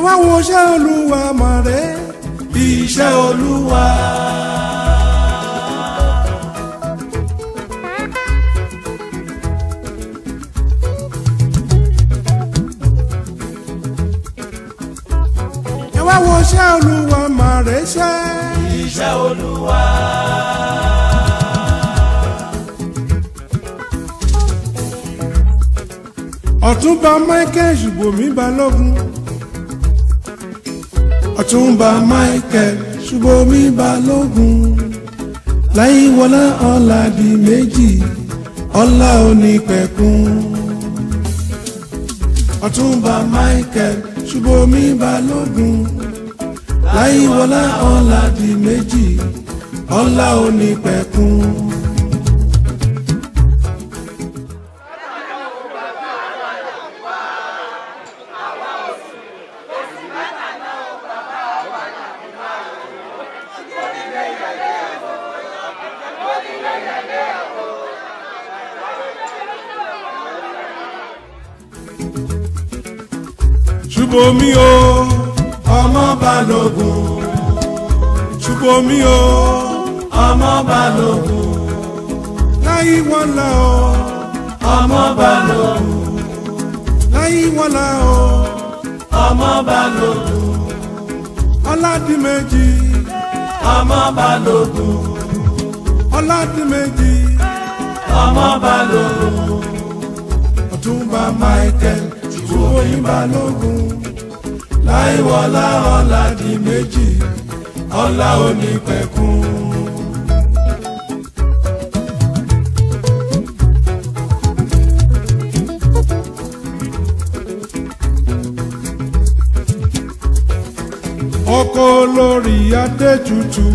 Wá wo iṣẹ́ Olúwa màrẹ́. Iṣẹ́ Olúwa. Ẹ wá wo iṣẹ́ Olúwa màrẹ́ ṣẹ́. Iṣẹ́ Olúwa. Ọ̀túnba Michael Ṣùbọ́mi Balógun. Ọ̀túnba Michael Ṣùbọ́mi Balógun. Láyíwọlá Ọládìméjì ọlá onípẹ̀kun. Ọ̀túnba Michael Ṣùbọ́mi Balógun. Láyíwọlá Ọládìméjì ọlá onípẹ̀kun. Ṣùbọ́mi o, Ọmọ Balógun. Ṣùbọ́mi o, Ọmọ Balógun. Láyíwọlá o, Ọmọ Balógun. Láyíwọlá o, Ọmọ Balógun. Ọládìméjì, Ọmọ Balógun. Ọládìméjì, Ọmọ Balógun. Ọ̀túnba Michael Ṣùbọ́mi Balógun. Láìwọlá Ọládìméjì ọlá onípẹ̀kun. Ọkọ olórí Adétutù,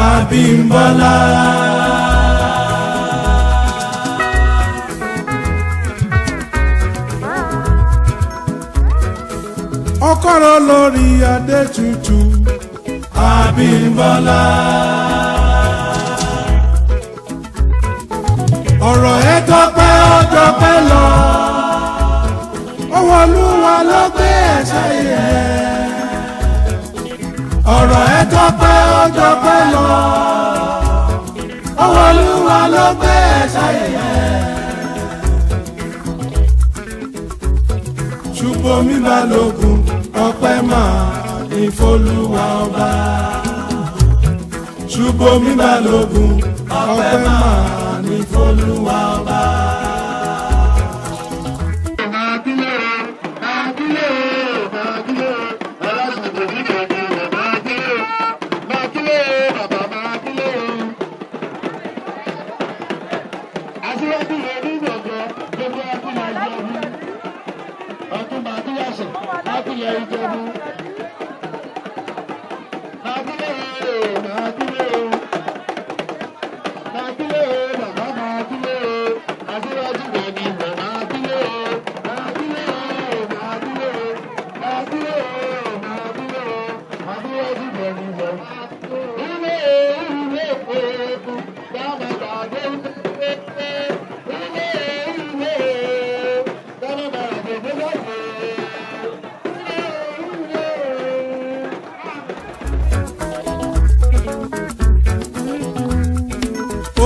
Abímbọ́lá. Ọkọ olórí Adétutù, Abímbọ́lá. Ọ̀rọ̀ ẹ Tọpẹ́ ọjọ́ pẹ́ lọ. Ọwọ́ Olúwa ló gbé ẹ̀ṣẹ̀ yẹ. Ọ̀rọ̀ ẹ tọpẹ́ ọjọ́ pẹ́ lọ. Ọwọ́ Olúwa ló gbé ẹ̀ṣẹ̀ yẹ. Ṣùbọ́mi Balógun, Ọpẹ́ máa ní f'Olúwa ọba. Ṣùbọ́mi Balógun, ọpẹ́ máa ní f'Olúwa ọba.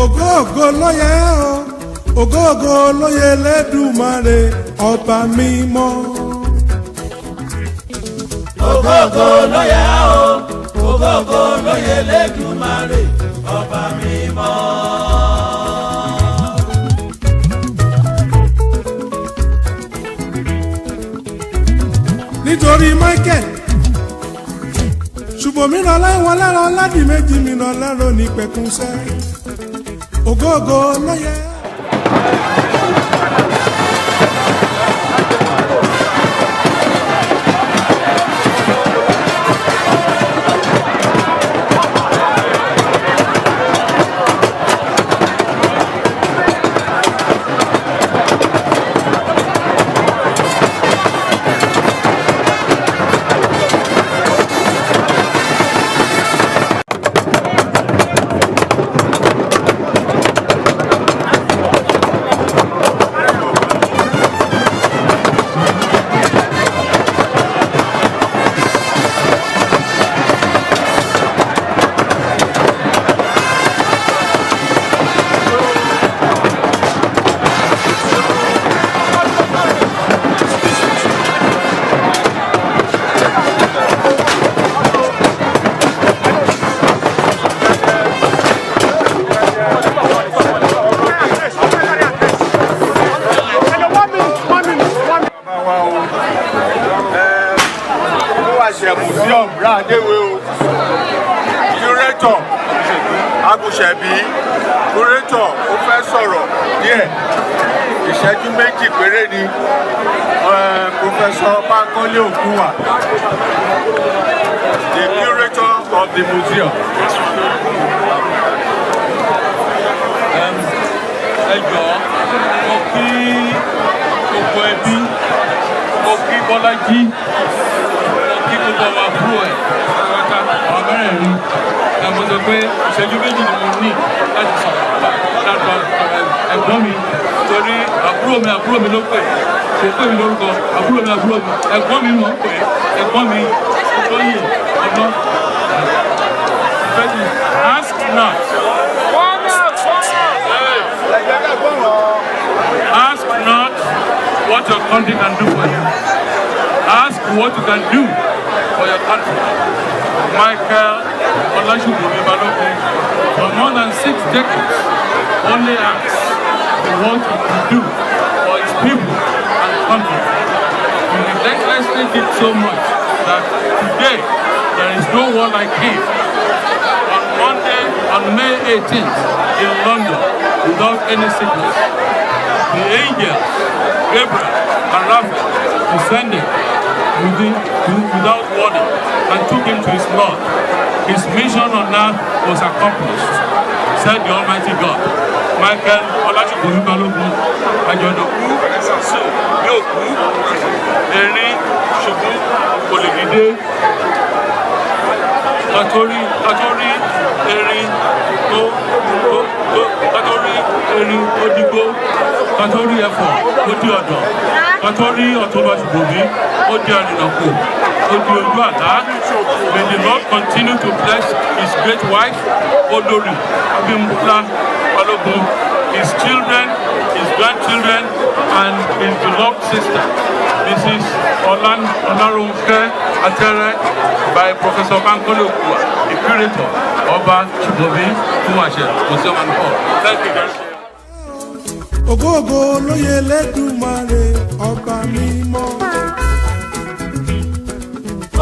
Ògóògó ló yẹ o, ògóògó ló yẹ Lẹ́dùmarè ọba mímọ́. Ògógó ló yẹ o, ògógó ló yẹ Lẹ́dùmarè ọba mímọ́. Nítorí Michael Ṣùbọ́mi ràn láìwọ̀n lára Ọládìméjì mi ràn láró ní pẹ̀kúnṣẹ́. Ògóògó ló yẹ. Thank Adéwé o. Curator Agùnṣẹ̀bí, curator ó fẹ́ sọ̀rọ̀ díẹ̀, ìṣẹ́jú 2 péré ni. Professor Bankole Okunwa, the curator of the museum. Ẹ jọ̀ọ́, mo kí gbogbo ẹbí, mo kí Bọ́lájí, mo kí gbogbo ọmọ àbúrò ẹ̀ pátá, àwọn mẹ́rẹ̀ẹ̀rin ẹ̀. Mo sọ pé ìṣẹ́jú 2 ni mo ní láti sọ̀rọ̀ láti ẹ̀gbọ́n mi, torí àbúrò mi, àbúrò mi ló pè, kò pè mí lórúkọ. Àbúrò mi, àbúrò mi, ẹ̀gbọ́n mi mọ̀ ń pè, ẹ̀gbọ́n mi lóyè ọ̀nà. Ask not. Ask not what your country can do for you. Ask what you can do for your country. Michael Olasubomi Balogun, for more than 6 decades, only asked what he could do for his people and country. He relentlessly did so much that today there is no one like him. On Monday, on May 18th, in London, without any sickness, the angels, Gabriel and Raphael, descended without warning and took him to his Lord. His mission on earth was accomplished, said the Almighty God. Michael Olasubomi Balogun, àjọ̀dọ̀kú sùn yóò kú, erin ṣubú kò lè dìde. Kàtórí erin tó kàtórí erin ó dìgbó, kàtórí ẹfọ̀n ó di ọ̀dàn, kàtórí Ọ̀túnba Ṣùbọ́mi ó di àrìnàkò, ó di ojú àlá. May the Lord continue to bless his great wife, Olori Abimbola Balogun, his children, his grandchildren, and his beloved sister, Mrs. Olan Olarunke Atere, by Professor Bankole Okuwa, the curator, Ọba Ṣùbọ́mi Tunwase Museum and Hall. Thank you very much. Ògógó lóye lẹ́dùnmarè ọba mímọ́.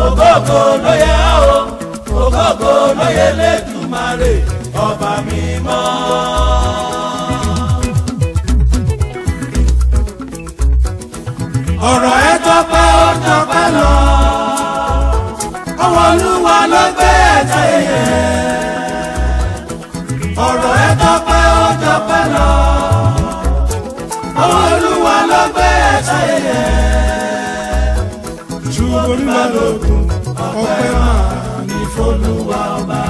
Ògógó ló yẹ ọ́ o, ògógó ló yẹ lẹ́dùnmarè ọba mímọ́. Ọ̀rọ̀ ẹ tọpẹ́, ó tọpẹ́ lọ, ọwọ́ Olúwa ló gbé ẹ̀jẹ̀ yẹ. Ọ̀rọ̀ ẹ tọpẹ́, ó tọpẹ́ lọ, ọwọ́ Olúwa ló gbé ẹ̀jẹ̀ yẹ. Ṣùgbọ́n balógun ọpẹ́ máa ní f'Olúwa ọba.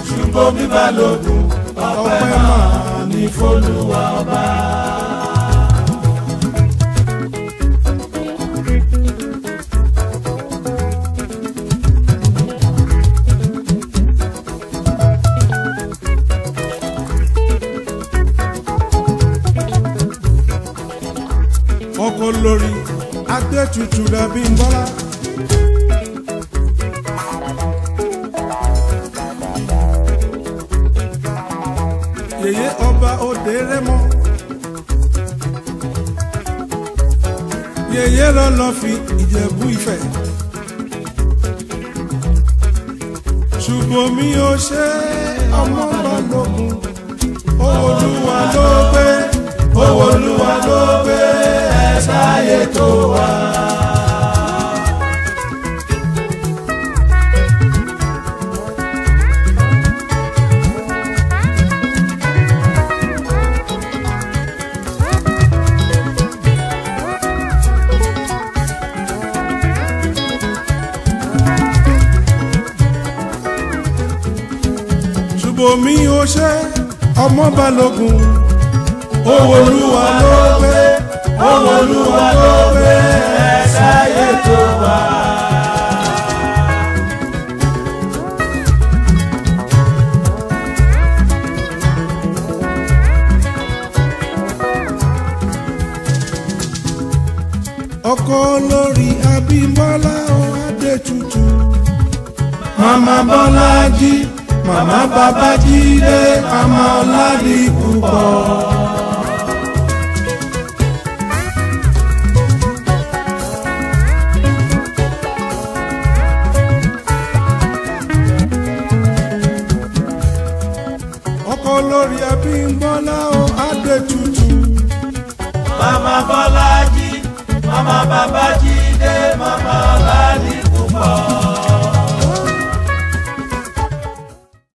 Ṣùgbọ́n mi balógun ọpẹ́ máa ní f'Olúwa ọba. Ọkọ lórí adétutù dàbí ń bọ́lá. Yèyé ọba òde rẹ́mọ. Yèyé lọ́lọ́ fi Ìjẹ̀bú Ifẹ̀. Ṣùgbọ́n mi ò ṣe ọmọ balógun. Olúwa ló gbé, Olúwa ló gbé ẹ sáyé tó wá. Ṣùgbọ́n mi ò ṣe ọmọ balógun. Olúwa ló gbé, Olúwa ló gbé ẹ sáyé tó wá. Ọkọ lórí Abímbọ́lá o Adétutù. Màmá Bọ́lájí, màmá Babájídé, màmá Ọládìpúpọ̀. Olórí Abímbọ́lá o Adétutù. Màmá Bọ́lájí, màmá Babájídé, màmá Ọládìpúpọ̀.